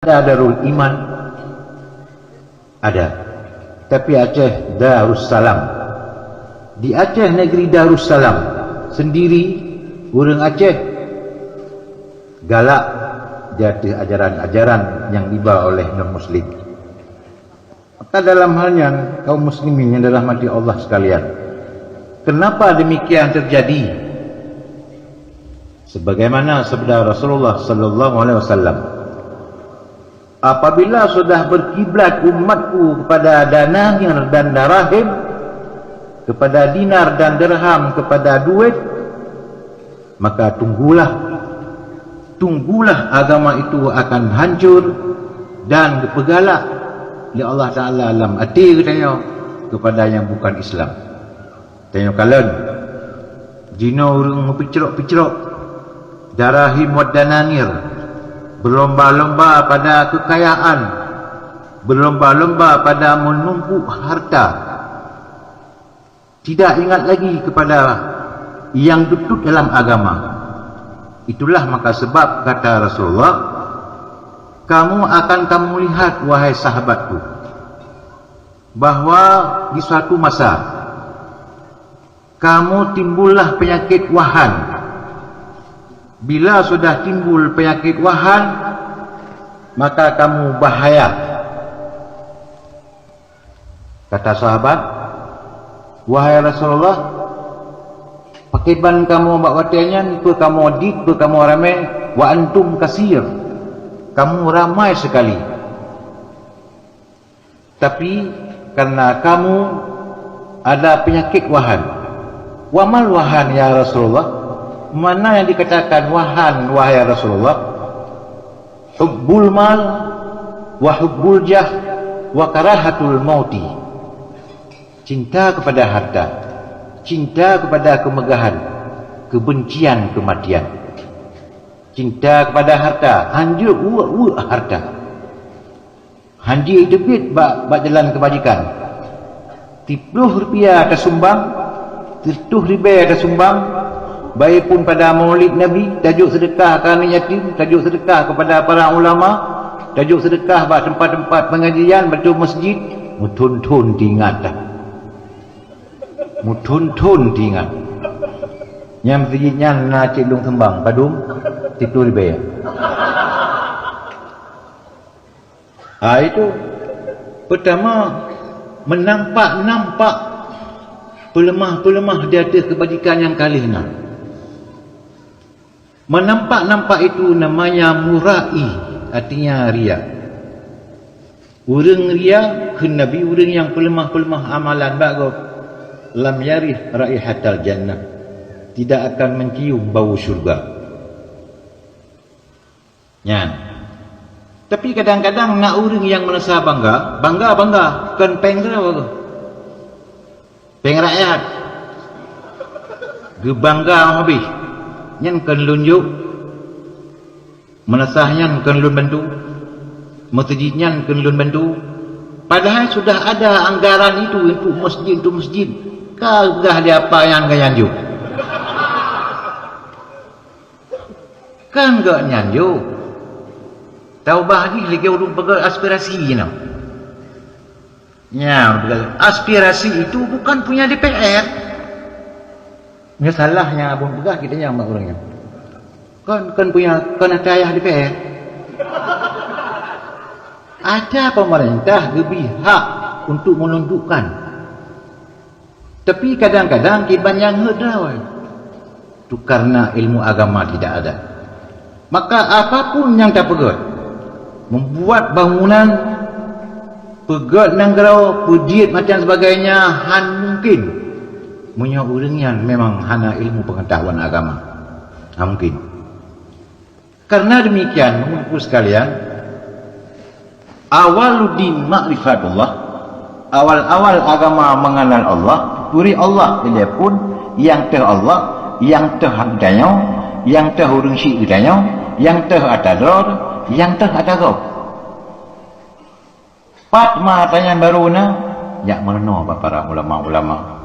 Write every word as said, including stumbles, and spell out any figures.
Ada Darul Iman, ada. Tapi Aceh Darussalam. Di Aceh negeri Darussalam sendiri, ureuëng Aceh galak di ateueh ajaran-ajaran nyang diba oleh non-muslim. Maka dalam hal nyan, kaum muslimin yang dirahmati Allah sekalian, kenapa demikian terjadi? Sebagaimana sabda Rasulullah sallallahu alaihi wasallam, "Apabila sudah berkiblat umatku kepada dananir dan darahim, kepada dinar dan dirham, kepada duit, maka tunggulah, tunggulah agama itu akan hancur dan geupeugalak lé Allah Taala lam até geutanyoe kepada nyang bukan Islam." Tanyoe kalon, jinoe ureuëng meupicrok-picrok, darahim wad dananir, berlomba-lomba pada kekayaan, berlomba-lomba pada menumpuk harta. Tidak ingat lagi kepada yang betul dalam agama. Itulah maka sebab kata Rasulullah, "Kamu akan kamu lihat, wahai sahabatku, bahwa di suatu masa kamu timbullah penyakit wahan. Bila sudah timbul penyakit wahan, maka kamu bahaya." Kata sahabat, "Wahai Rasulullah, pakriban kamoe bak watée nyan, peue kamoe dit, peue kamoe ramé, wa antum kasir, kamoe ramai sekali. Tapi karena kamoe ada penyakit wahan." "Wa mal wahan, ya Rasulullah?" "Mana yang dikatakan wahan, wahai Rasulullah?" "Hubbul mal, wa hubbul jah, wa karahatul mauti." Cinta kepada harta, cinta kepada kemegahan, kebencian kematian. Cinta kepada harta, hanjeuet uek-uek harta. Hanjeuet teubiet bak, bak jalan kebajikan. Tiplôh rupiah tasumbang, siratoh ribée tasumbang, baik pun pada Maulid Nabi, tajok seudeukah keu aneuk yatim, tajok seudeukah kepada para ulama, tajok seudeukah bak teumpat-teumpat pengajian, bak masjid, meuthon-thon teuingat that. Meuthon-thon teuingat. Nyang masjid nyan na cit lôn sumbang, padum? Siplôh ribée. Ha, itu. Pertama, menampak-nampak peuleumah-peuleumah di ateueh keubajikan nyang ka lheueh na. Menampak-nampak itu namanya murai, artinya ria. Ureuëng ria, kheun Nabi, ureuëng nyang peuleumah-peuleumah amalan bak gob, lam yarih raihatal jannah, tidak akan mencium bau syurga. Nyan. Tapi kadang-kadang na ureuëng nyang meurasa bangga, bangga-bangga, kon péng keudroe. Péng rakyat. Geubangga habéh. Nyan kon lôn jok. Meunasah nyan kon lôn bantu. Meuseujid nyan kon lôn bantu. Padahai sudah ada anggaran itu untuk masjid, untuk masjid. Ka peugah di apa nyang ka nyan jok. Kan geuh nyan jok. Taubah jih lagée ureuëng peugah aspirasi jinoe. Nya, aspirasi itu bukan punya D P R. Nya salah nyang abon peugah kita nyang mak ureuëng nyan. Kan, kan punya, kan ata ayah D P R. Ada pemerintah lebih hak untuk menundukkan. Tapi kadang-kadang kiban nyang heuet droe. Itu karena ilmu agama tidak ada. Maka apapun nyang tapeugét, membuat bangunan, peugét nanggroe, peujiet macam sebagainya, han mungkin. Meunyoe ureuëng nyan memang hana ilmu pengetahuan agama. Han mungkin. Karena demikian, Bapak Ibu sekalian, awaluddin ma'rifatullah, awal-awal agama mengenal Allah, turi Allah, dia pun nyang teuh Allah, nyang teuh geutanyoe, nyang teuh ureuëng syik geutanyoe, nyang teuh ata droe, nyang teuh ata gob. Pat ma tanyan barô na, jak meurunoe bak para ulama-ulama.